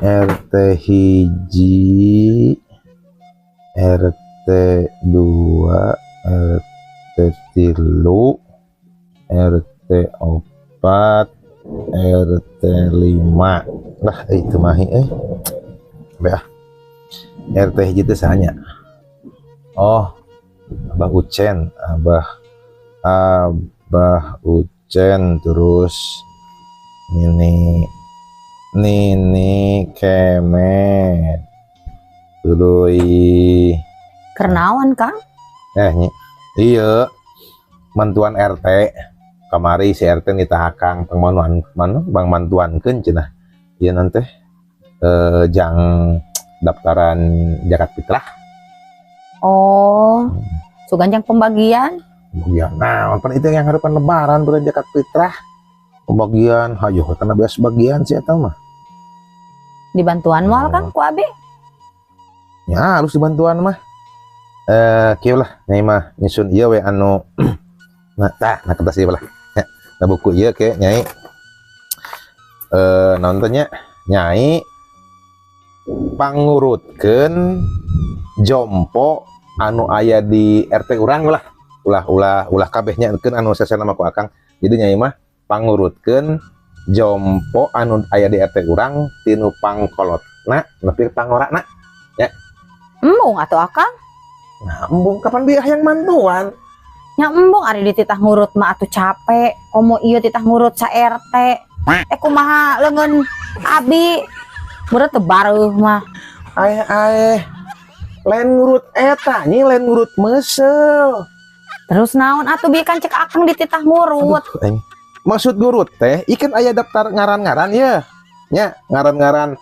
RT 1, RT 2, RT 3, RT 4, RT 5 lah. Itu mah ah RT 1 teh sahanya? Oh, Abah Ucen, Abah Abah Ucen, terus Nini Nini Kemet, tuluy. Keur naon, Kang? Eh, nyi, iya, mantuan RT kamari si RT nitah akang pangmantuan mana bang, mantuankeun cenah ieu nanti jang daftaran zakat fitrah. Oh, sugan jang pembagian. Pembagian nah pan itu yang harapan Lebaran bulan zakat fitrah pembagian, hayo karena biasa bagian sih eta mah. Dibantuan moal, Kang, ku abi? Ya harus dibantuan mah. Kieu lah, nyai mah nyusun ieu we anu nah tah, nah kertas ieu lah ya, nah buku ieu ke nyai naon teh nya, nyai pangurutkeun jompo anu aya di RT urang lah, ulah ulah ulah kabehnya keun anu sesena mah ku akang. Jadi nyai mah pangurutkeun jompo anu aya di RT urang tinu pangkolotna nepi pangorana. Embung atuh, Akang. Nah, embung kapan biar yang mantuan. Nya embung, ari dititah ngurut mah atuh capek. Komo ieu titah ngurut sa RT. Eh, kumaha leungeun abi? Beureuh teu bareuh mah. Aeh aeh, lain ngurut eta nyi, lain ngurut meusel. Terus naon atuh? Bi kan cek Akang dititah ngurut. Aduh, aing. Maksud ngurut teh ikan aya daftar ngaran-ngaran ya nya, ngaran-ngaran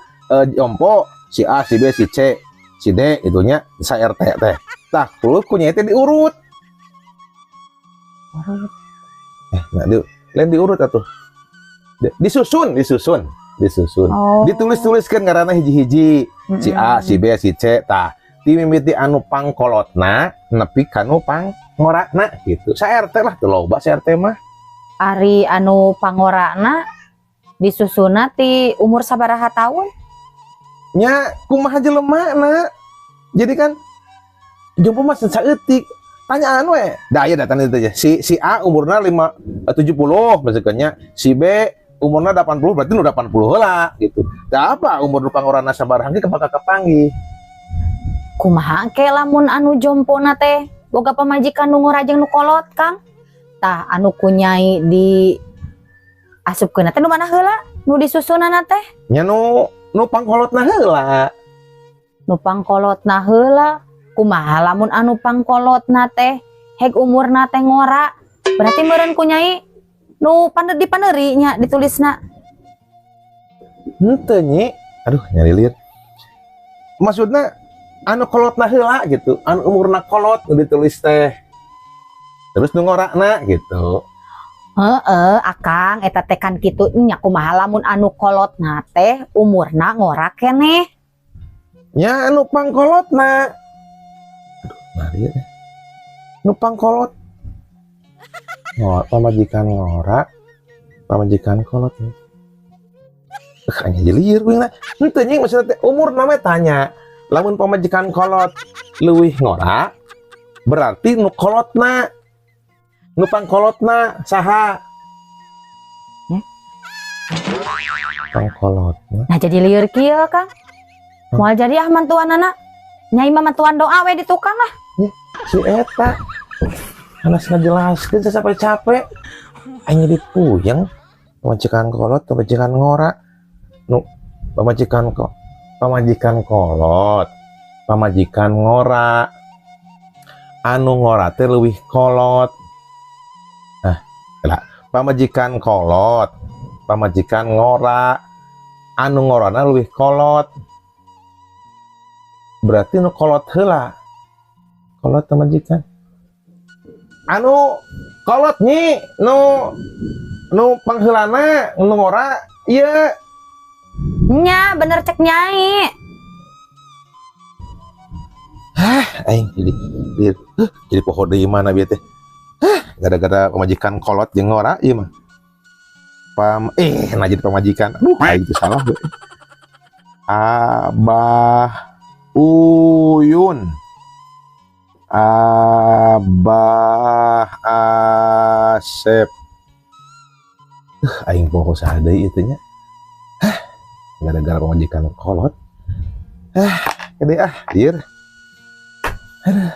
jompo si A, si B, si C, si D itunya sa RT teh. Tah kudu ku nyai teh diurut. Nah, lain diurut atuh. Disusun, disusun, disusun. Oh. Ditulis-tuliskan ngaranna hiji-hiji, si A, si B, si C. Tah, dimimiti anu pangkolotna nepi kanu pangorana gitu. Sa RT lah tuh, loba sa RT mah. Ari anu pangorana disusunna ti umur sabaraha tahun? Nya kumaha jelemana. Jadi kan jompo mah saeutik. Tanyaan we. Da aya datang itu aja. Si si A umurna 5 70 maksudnya, si B umurna 80, berarti nu 80 heula gitu. Da apa umur nu pangorana sabaraha ge bakal kapanggih. Kumaha ke lamun anu jompona teh boga pamajikan nu ngora jeung nu kolot, Kang? Tah, anu ku nyai di asupkeun teh nu mana heula? Nu disusunana teh? Nya nu nu pangkolotna heula. Nu pangkolotna heula. Kumaha lamun anu pangkolotna teh heg umurna teh ngora? Berarti meureun ku nyai nu paner di paneri nya ditulisna. Henteu, nyi. Aduh, nyalilir. Maksudna anu kolotna heula gitu, anu umurna kolot nu ditulis teh. Terus nu ngorana gitu. Heeh, Akang, eta teh kan kitu nya, kumaha lamun anu kolotna teh umurna ngora keneh? Nya anu pangkolotna. Aduh, mari teh. Nu pangkolot. Ngora, pamajikan ngora, pamajikan kolot. Hanya lieur we na. Henteu nyi, maksudna teh umur namanya tanya. Lamun pamajikan kolot leuwih ngora, berarti nu kolotna, nu pangkolotna saha? Hmm? Pangkolotna. Nah, jadi lieur kieu, Kang. Moal jadi ah mantuanana. Nyai mah mantuan doa we di tukang lah. Si eta anas ngajelaskeun sampai capek. Aing jadi puyeng. Pamajikan kolot, pamajikan ngora. Nu pamajikan kok pamajikan kolot, pamajikan ngora. Anu ngora teh leuwih kolot. Nah, lah, pamajikan kolot, pamajikan ngora. Anu ngorana leuwih kolot. Berarti nu kolot heula. Kolot pamajikan. Anu kolot nyi, nu nu pangheulana nu ngora ieu. Nya bener cek nyai. Aing jadi jadi, huh, jadi poho deui mana bieu teh. Hah, gara-gara pamajikan kolot jeung ngora ieu mah. Pam eh nah jadi pamajikan. Aduh, aing teh salah we. Abah Uyun, Abah Asep. Aing poho saha deui ieu nya. Hah, gara-gara pamajikan kolot. Ah, gede ah, lieur. Aduh.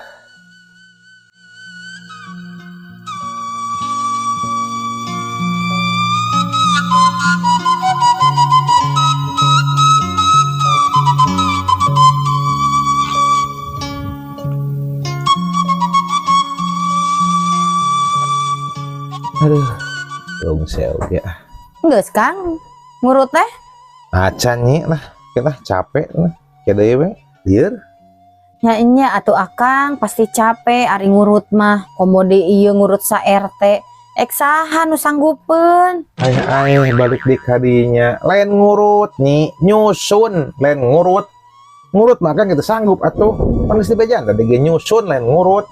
Aduh, rungsel ya. Geus Kang, ngurut teh? Acan nyi lah, kita capek lah. Kede we, lieur. Nya nya atuh Akang pasti capek ari ngurut mah, komo deui ieu ngurut sa RT. Ek saha nu sanggupeun? Ay ay balik di kadinya. Lain ngurut nyi, nyusun, lain ngurut. Ngurut mah kan kita sanggup atuh. Pan geus dibejaan tadi ge nyusun lain ngurut.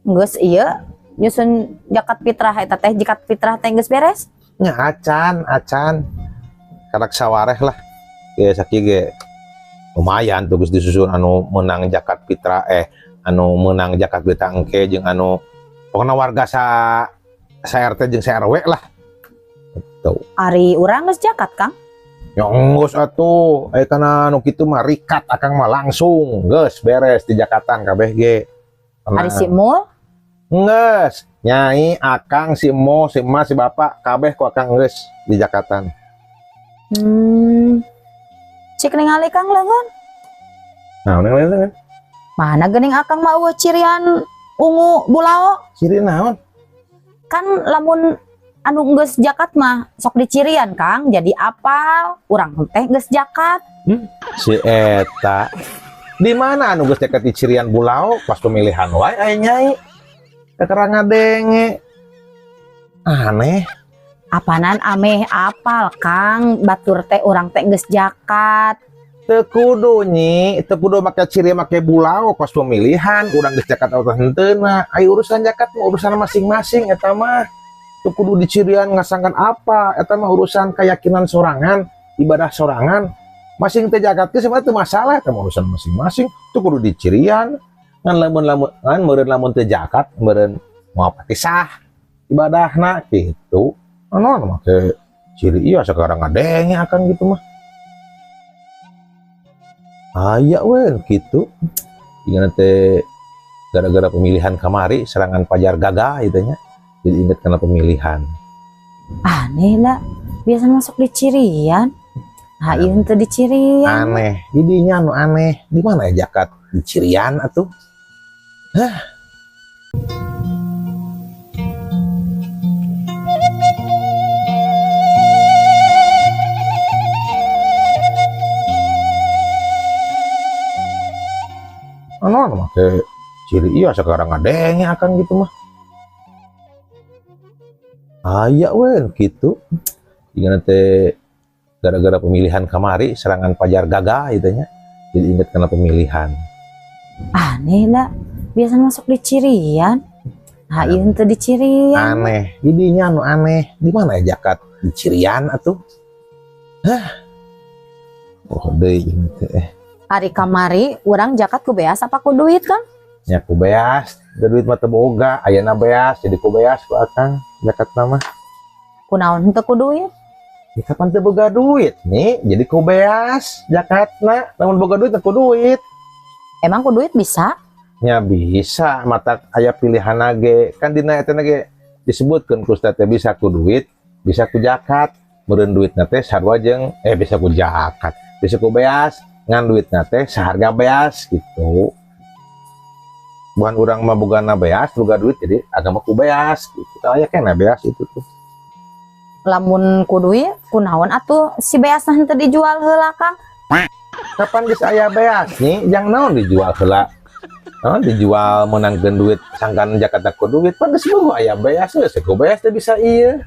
Geus ieu nyusun zakat fitrah eta teh, zakat fitrah teh geus beres? Nya acan, acan. Karak sawareh lah. Ge sakieu ge lumayan tuh geus disusun anu menang zakat fitrah anu menang zakat fitrah engke jeung anu pokona warga sa RT jeung sa RW lah. Gitu. Ari urang geus zakat, Kang? Ya geus atuh, aya kana anu kitu mah rikat Akang mah langsung geus beres di jakatan kabeh ge. Ari si Mul? Geus, Nyai, Akang, si Mo, si Emas, si Bapak kabeh ku Akang geus di jakatan. Cik ningali Kang leungeun. Nah, ningali leungeun. Mana geuning Akang mah eueuh cirian ungu bulao? Ciri naon? Kan lamun anu geus jakat mah sok dicirian Kang, jadi apal urang teh geus jakat. Si eta. Di mana anu geus jakat dicirian bulao pas pemilihan wae aya Nyai. Kakara ngadenge. Aneh. Apanan ameh apal Kang, batur teh urang teh geus jakat. Teu kudu nyi, teu kudu make ciri make bulao pas pemilihan, urang geus jakat atau henteu na. Ai urusan jakat mah urusan masing-masing eta mah. Teu kudu dicirian ngasangkan apa, eta mah urusan keyakinan sorangan, ibadah sorangan. Masing teu jakat ge sebenarnya teu masalah, eta mah urusan masing-masing. Teu kudu dicirian. Ngan lamun-lamun ngan meureun lamun teu jakat, meureun moal pati sah ibadahna kitu. Anu make ciri iya sekarang ngadenge akan gitu mah. Aya we kitu. Ingat teh gara-gara pemilihan kamari serangan Pajar gagah gitu nya. Jadi ingat karena pemilihan. Aneh lah, biasa masuk di cirian. Nah, ieu teu di cirian. Aneh, didinya nu aneh. Di mana ya jakat di cirian atuh? Hah? Anu make ciri iya sekarang ngadenge akan gitu mah. Aya we kitu. Ingat teh gara-gara pemilihan kamari serangan Pajar gagah gitu nya. Jadi ingat karena pemilihan. Aneh lah, biasa masuk di cirian. Nah, ieu teu di cirian. Aneh, didinya nu aneh. Di mana ya jakat di cirian atuh? Hah? Oh, deui ieu teh. Ari kamari urang jakat ku beas apa ku duit kan? Nya ku beas, da duit mah teu boga, ayana beas jadi ku beas ku Akang jakat mah. Kunaon henteu ku duit? Ya kapan teu boga duit nih, jadi ku beas jakatna, lamun boga duit teu ku duit. Emang ku duit bisa? Nya bisa, mata aya pilihan ge. Kan dina eta ge disebutkeun ku ustaz teh bisa ku duit, bisa ku jakat. Meureun duitna teh sarua jeung bisa ku jakat, bisa ku beas, ngan duitna teh saharga beas gitu. Bukan urang mah bogana beas, boga duit jadi agama ku beas gitu. Aya keneh beas itu tuh. Lamun ku duit, kunaon atuh si beasna henteu dijual heula Kang? Kapan geus aya beas nih, jang naon dijual heula? Naon dijual meunangkeun duit sangkan jakat ku duit, pan geus boga aya beas geus ku beas teh bisa ieu.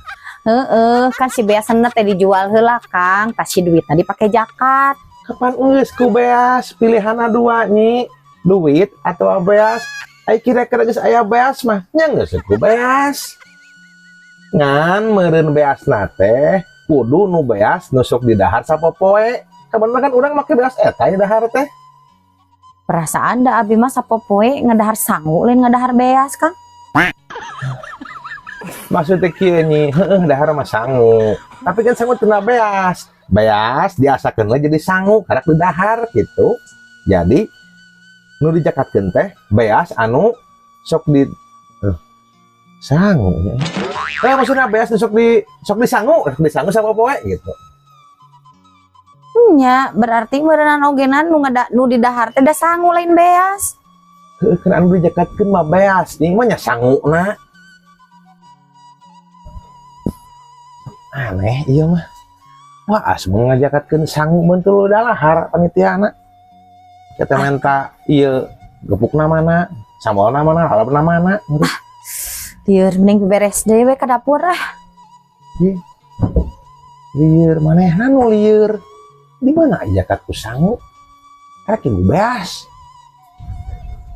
Heeh, kan si beasna teh dijual heula Kang, tah si duitna dipake jakat. Kapan geus ku beas, pilihanna dua nyi, duit atau beas. Ai kira-kira geus aya beas mah, nya geus ku beas. Ngan meureun beasna teh Kudu nu beas nu sok didahar sapopoe. Kabeneran kan urang make beas eta didahar teh. Perasaan da abi mah sapopoe ngadahar sangu lain ngadahar beas, Kang. Maksudnya kieu, Nyi, heueuh, dahar mah sangu. Tapi kan sangu tina beas. Beas diasakeun we jadi sangu karak didahar gitu. Jadi nu dijakatkeun teh beas anu sok di sangu nya. Maksudnya beas nu sok disangu sapopoe gitu. Nya, berarti meureunan ogenan nu ngada nu didahar teh da sangu lain beas. Heueuh, kan anu dijakatkeun mah beas, nih mah nya sanguna. Aneh ieu mah. Wah, asmun ngajakatkeun sangu mun teu dalahar panitiana. Kita minta ieu gepukna mana, sambolna mana, lalapna mana. Lieur, mending beres deui we ka dapur ah. Lieur, manehna nu lieur. Di mana jakat ku sangu? Karek ku beas.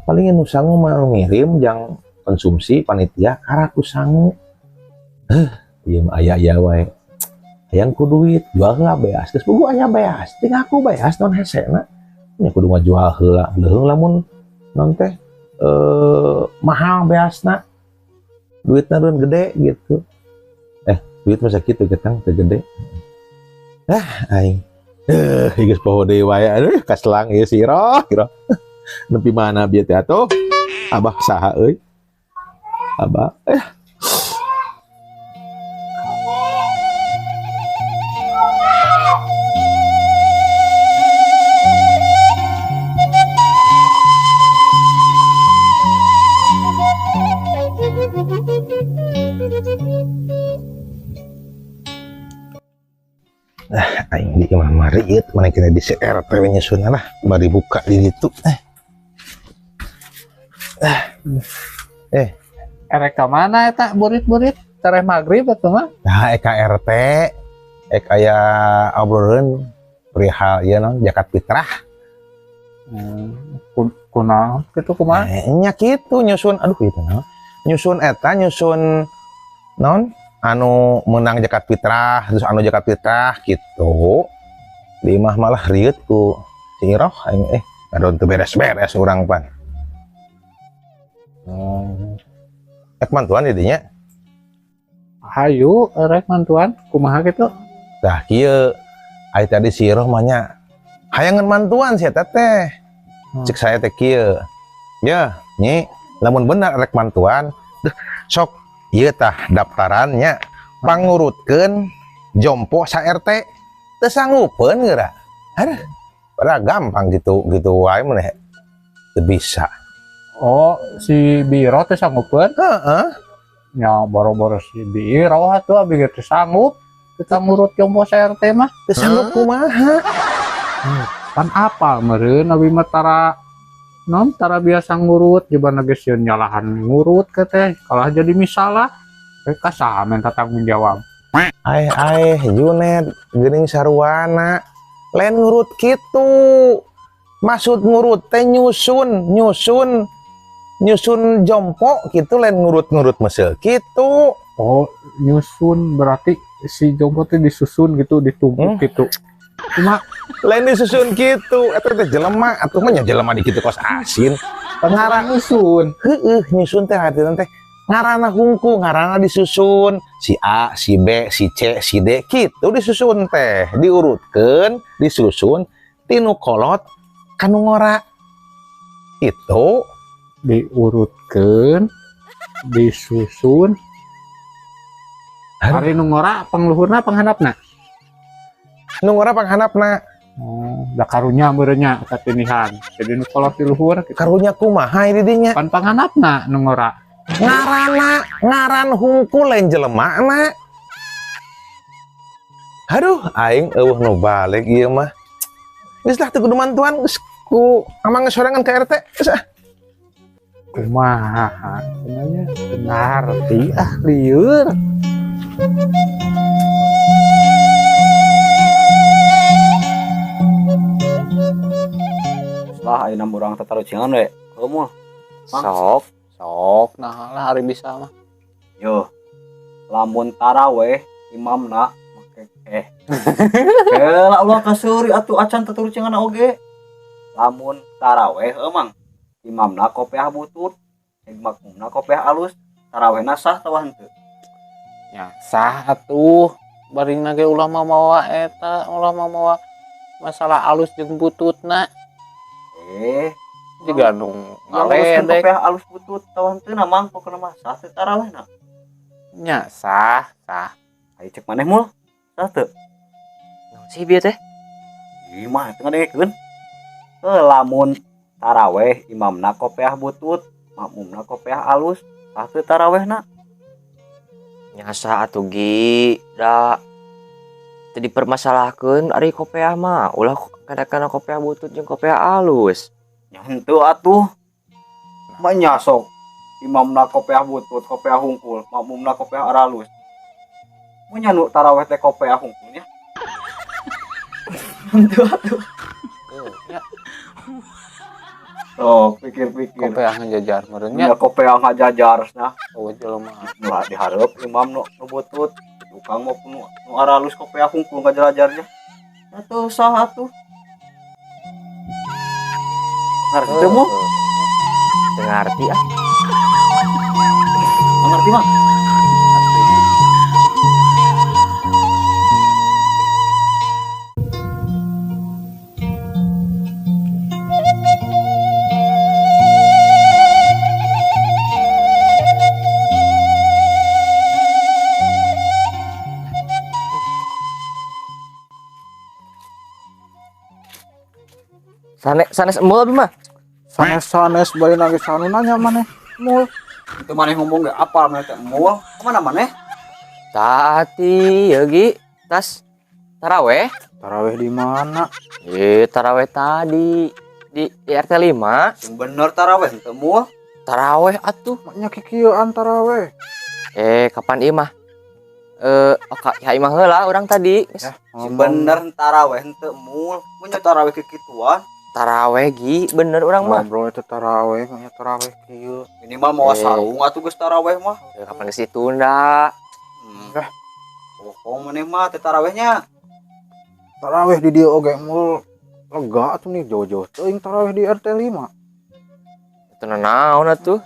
Paling nu sangu mah nu ngirim jang konsumsi panitia karak ku sangu. Ieu mah aya-aya wae. Hayang ku duit, jual heula beas. Geus puguh aya beas, tinggal aku beas non hesena. Nya kudu ngajual heula. Leuheung lamun non teh mahal beasna. Duitna reun gede gitu. Duit masa kitu ketang teu gede. Ah, aing. Geus poho deui wae. Aduh, kaselang ieu si Iroh, Iroh. Nepi mana bieu teh atuh? Abah saha euy? Abah. Aing di imah mah rieut, mana kena di CRT we nyusunna lah, bari buka di ditu. Erek ka mana eta burit-burit? Tereh maghrib atuh mah. Nah, eka RT, ek aya obrolan perihal ieu naon zakat fitrah. Kunaon kitu kumaha? Nya kitu nyusun, aduh ieu teh naon? Nyusun eta, nyusun naon? Anu menang zakat fitrah, terus anu zakat fitrah gitu. Di imah malah rieut ku si Iroh aing ngadon teu beres-beres urang pan. Ek mantuan di dinya. Hayu erek mantuan kumaha kitu? Tah kieu ai tadi si Iroh mah nya hayangan mantuan si eta teh. Cek saya teh kieu. Ya, Nyi, lamun bener erek mantuan, deh, sok ieu tah daftarannya pangurutkeun jompo sa RT teu sanggupeun geura. Aduh, padahal gampang gitu gitu wae mah teu bisa. Oh, si Biro teh sanggupeun? Heeh. Nya boro-boro si Biro atuh abi ge teu sanggup. Kita ngurut jompo sa RT mah. Teu sanggup kumaha? Pan apal meureun abi mah tara non tara biasa ngurut, jebana geus sieun nyalahan ngurut ke teh kalah jadi misalah. Ka saha minta tanggung jawab? Aeh aeh Junet geuning sarwana lain ngurut kitu. Maksud ngurut teh nyusun, nyusun, nyusun jompo gitu, lain ngurut-ngurut meuseuh kitu. Oh, nyusun berarti si jompo teh disusun gitu, ditumpuk gitu. Cuma lain disusun gitu, eta teh jelema atuh mah nya jelema di kitu kos asin. Pengarang nyusun. Heeh, nyusun teh artina teh ngaranna hungku, ngaranna disusun si A, si B, si C, si D gitu disusun teh, diurutkeun, disusun tinu kolot kanu ngora. Itu diurutkeun, disusun. Aduh. Ari nu ngora pangluhurna panghandapna? Nu ngora panghandapna. Oh, da karunya meureun nya katinihan. Jadi nu kolot di luhur kitu. Karunya kumaha di dinya? Pan panghandapna nu ngora. Ngaranna, ngaran hungkul lain jelemana. Aduh, aing eueuh nu balik ieu mah. Geus lah teu kudu mantuan, geus ku amang sorangan ka RT. Geus ah. Kumaha cenah ngarti ah lieur. Lah ayeuna urang tatarucingan we. Heueuh moal. Mang. Sok, sok nah lah hari bisa mah. Yo. Lamun taraweh imamna make Kela ulah kaseuri atuh acan taturucingan oge. Lamun taraweh emang imamna kopiah butut, makmumna kopiah alus, tarawehna sah atawa henteu? Nya sah atuh. Barina ge ulah mamawa eta, ulah mamawa masalah alus jeung bututna. Jiga nu ngaledek. Kopiah alus butut atawa henteu na mang pokona mah sah teu tarawehna. Nya sah, sah. Ayo cek maneh mul. Sah teu? Naon sih bieu teh? Ih mah teu ngadengekeun. Lamun taraweh imamna kopiah butut, makmumna kopiah alus, sah teu tarawehna? Nya sah atuh Gi, da teu dipermasalahkeun ari kopiah mah, ulah kada-kana kopiah butut jeung kopiah alus. Nya henteu atuh. Mah nya sok imamna kopiah butut, kopiah hungkul, makmumna kopiah aralus. Mah nya nu taraweh teh kopiah hungkulnya. Henteu atuh. Nya. Oh, pikir-pikir. Kopiah ngajajar meureun nya. Nya kopiah ngajajar nah. Oh, jelema. Nu dihareup imam nu butut, tukang maupun nu aralus kopiah hungkul ngajajarnya. Atuh sah atuh. Ngarti teu mah? Teu ngarti ah. Ngarti mah. Sanes emul abi mah. Sanes-sanes bari nangis anu nanya maneh mul. Itu maneh ngomong ge apal maneh teh emul. Kemana maneh? Tati ya Gi, tas taraweh. Taraweh di mana? Taraweh tadi di RT 5. Yang bener taraweh henteu mul. Taraweh atuh. Maknya kikieuan taraweh. Kapan ieu mah? Oka, ya imah heula urang tadi. Ya, Sing bener taraweh henteu mul. Mun taraweh kikituan. Taraweh Gi, bener urang mah. Ngobrol itu taraweh, maknya taraweh kieu. Minimal mawa sarung atuh geus taraweh mah. Kapan geus ditunda? Lah. Bohong maneh mah teh tarawehnya. Taraweh di dieu oge mul lega atuh nih jauh-jauh teuing taraweh di RT 5. Itu naon atuh?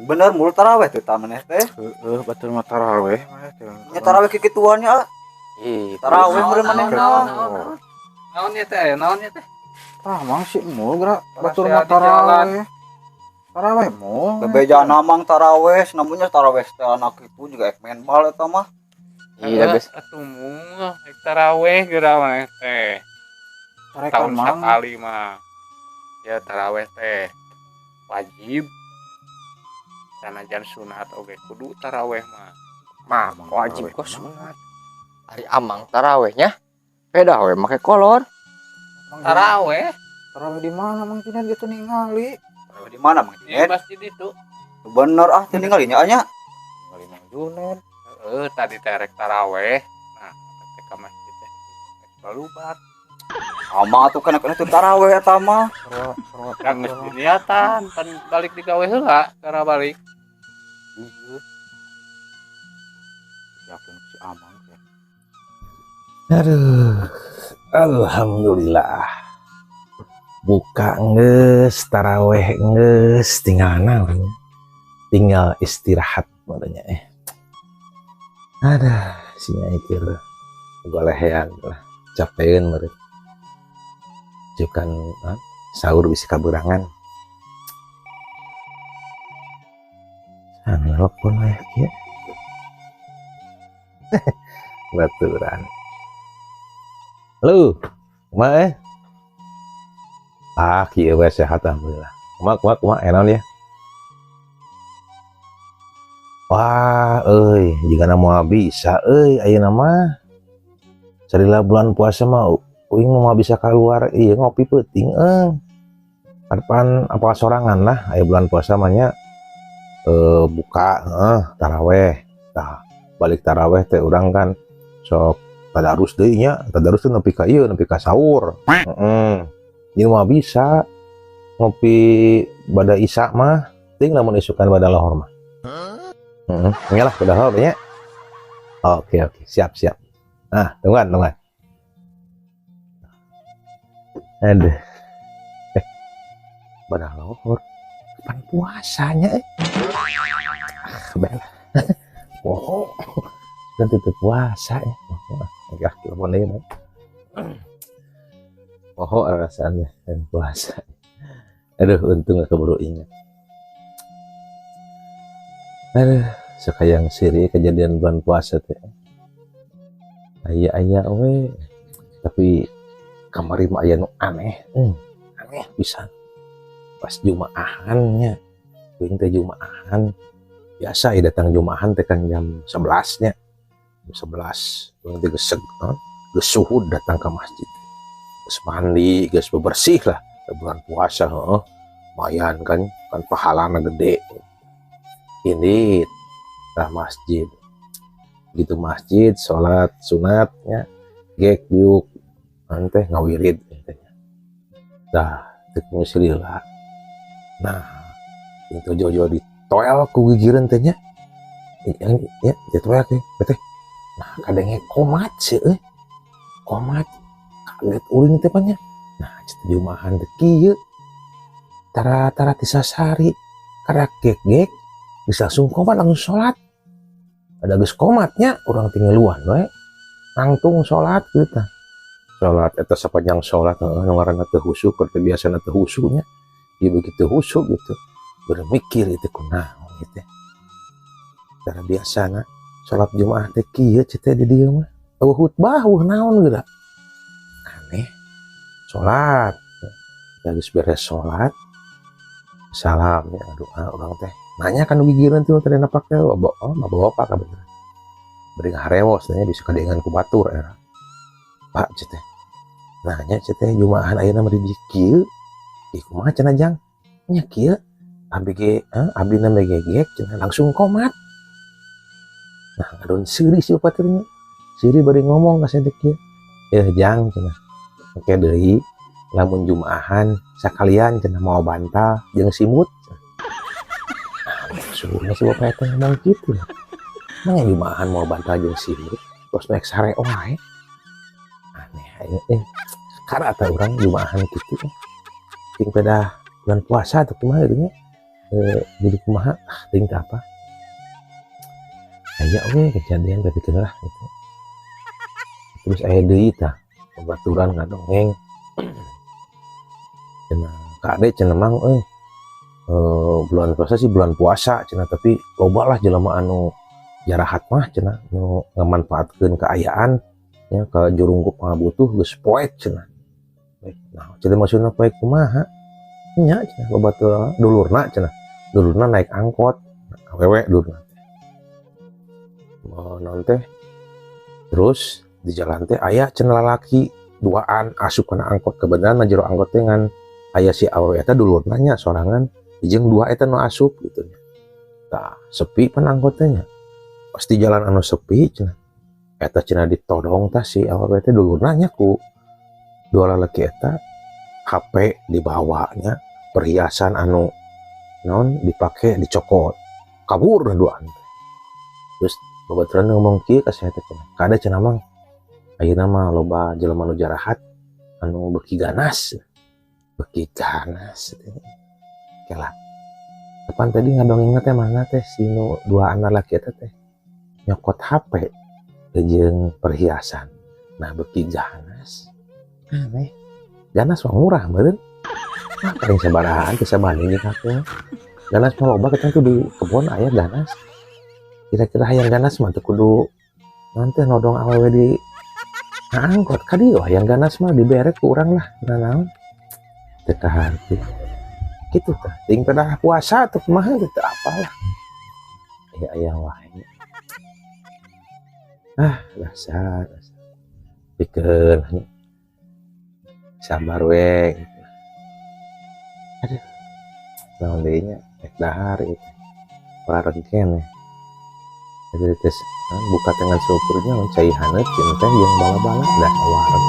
Bener mul taraweh teh ta maneh teh. Heeh, batur mah taraweh maneh teh. Nya taraweh kikituan nya. Ih, taraweh meureun maneh mah. Naon nya teh? Naon nya teh? Tah mang si mul geura batur Rahasia mah di jalan. taraweh. Taraweh mul. Bebejana mang taraweh, namunnya taraweh teh anak itu juga ek main bal eta mah. Iya geus. Atuh mul ek taraweh geura maneh teh. Tarekan Tahun mang. sakali mah. Ya taraweh teh wajib. Sanajan sunat oge kudu taraweh mah. Mah wajib kok sunat. Ari amang tarawehnya beda we make kolor. Taraweh. Taraweh di mana Mang Junet gitu ningali? Taraweh di mana Mang Di Junet? masjid itu. Bener ah teu ningali nya nya. Ningali Mang Junet. Heeh, tadi teh rek taraweh. Nah, teh ka masjid teh. Balubar. Amang atuh kana kana teu taraweh eta mah. Kan geus diniatan pan balik digawe heula, gara balik. Yakin si Amang ya. Aduh, alhamdulillah. Buka geus, taraweh geus, tinggal naon? Tinggal istirahat makanya. Aduh, si nyai keur golehean lah, capeun meureun. Jukan sahur bisa kaburangan. Nelpon we kieu. Baturan. Halo, kumaha eh? Ah, kieu we sehat alhamdulillah. Kumaha kumaha kumaha enaon ya? Wah, euy, jigana moal bisa euy ayeuna mah. Salila bulan puasa mah uing moal bisa keluar ieu ngopi peuting euy. Kapan apa sorangan lah aya bulan puasa mah nya buka taraweh. Tah, balik taraweh teh urang kan sok tadarus deui nya, tadarus teh nepi ka ieu, nepi ka sahur. Heeh. Jadi moal bisa ngopi bada isya mah, ting lamun isukan bada lohor mah. Heeh, nya lah bada lohor nya. Oke, siap siap. Nah, tungguan tungguan. Aduh. Eh, benar lohor. Kapan puasanya eh? Ah, bela. Oh, kan tutup puasa ya. Oh, oke, ah, telepon aja, Bang. Oh, rasanya dan puasa. Aduh, untung gak keburu ingat. Aduh, suka yang siri kejadian bulan puasa teh. Aya-aya we. Tapi kamari mah aya nu aneh. Aneh pisan. Pas jumaahannya. Kuing teh jumaahan. Biasa ya datang jumaahan teh kan jam 11 nya. Jam 11. Kuing teh geus geus suhud datang ke masjid. Geus mandi, geus bebersih lah. Bulan puasa heeh. Lumayan kan, kan pahalana gede. Ini lah masjid. Gitu masjid, sholat sunatnya, gek diuk, nanti ngawirid teh. Dah, teu lila. Nah, itu jauh-jauh di toel ku gigireun teh nya. Yang ya, di toel teh, teh. Nah, kadangnya komat sih euy. Komat. Kaget ulin teh nya. Nah, cita jumahan teh kieu. Tara-tara tisasari. Karak gek-gek geus langsung komat, langsung sholat. Ada geus komatnya, urang tinggal we. Langsung sholat gitu. Sholat eta sepanjang sholat heeh nu ngaranna teu khusyuk, keur teu biasana teu khusyuknya. Ya begitu khusyuk gitu. Bermikir itu kunaon gitu. Cara biasana sholat Jumat teh kieu cita di dieu mah. Eueuh khutbah, eueuh naon geura. Aneh. Sholat. Ya geus beres sholat. Salam ya doa urang teh. Nanya kan gigireun tuh tadi napak teh oh, bapak kabeneran. Beri harewos nya bisa kadengan ku batur era. Pak cek teh. Nanya cek teh jumaahan ayeuna mah di kieu. Ih kumaha cenah, Jang? Nya kieu. Abi ge abdi na gegek cenah langsung komat. Nah, ngadon seuri si baturnya. Seuri bari ngomong ka saya teh kieu. Eh Jang cenah. Oke deui lamun jumaahan sakalian cenah mau bantal jeung simut. Nah, maksudnya si bapak eta ngomong gitu. Emang yang jumaahan mau bantal jeung simut terus naik sare wae. Aneh aja eh. Karena atau orang jumaahan gitu eh. Ting pada bulan puasa atau kumaha gitu nya. Eh, jadi kumaha ah ting teh apa. Aya we kejadian tapi lah gitu. Terus aya deui tah babaturan ngadongeng. Cenah kade cenah mang euy. Eh, bulan puasa sih bulan puasa cenah, tapi loba lah jelema anu jarahat mah cenah nu ngamanfaatkeun kaayaan ya ke jurungkup pangabutuh geus poek cenah. Nah, cenah maksudna poek kumaha? Nya cenah loba teu dulurna cenah. Dulurna naik angkot, awewe dulurna teh. Mau naon teh? Terus di jalan teh aya cenah lalaki duaan asup kana angkot, kebenaran jero angkot teh ngan aya si awewe eta dulurna nya sorangan jeung dua eta nu asup gitu nya. Tah, sepi pan angkot teh nya. Pas di jalan anu sepi cenah eta cenah ditodong tah si awewe teh dulurna nya ku dua lalaki eta, HP dibawanya, perhiasan anu naon dipake dicokot, kabur duaan. Terus babaturan ngomong kieu ka saya teh cenah, kade cenah mang ayeuna mah loba jelema nu jarahat anu beuki ganas, beuki ganas. Kela kapan tadi ngadongengna teh mana teh si nu dua anak laki eta teh nyokot HP jeung perhiasan. Nah, beuki ganas, aneh. Ganas mah murah meureun. Ah, paling sabarahaan teh sabanding jeung HP mah. Ganas mah loba kita tuh di kebon aya ganas. Kira-kira hayang ganas mah teu kudu nanti nodong awewe di angkot ka dieu, hayang ganas mah dibere ku urang lah naon teu kaharti kitu tah. Ting pedah puasa atau kumaha teh teu apalah aya aya wae. Ah, dasar dasar pikeun sabar we gitu. Aduh, naon deui nya, rek dahar ieu teh wareg keneh. Jadi tes buka dengan syukurnya cai haneut jeung teh jeung bala-bala dah wareg.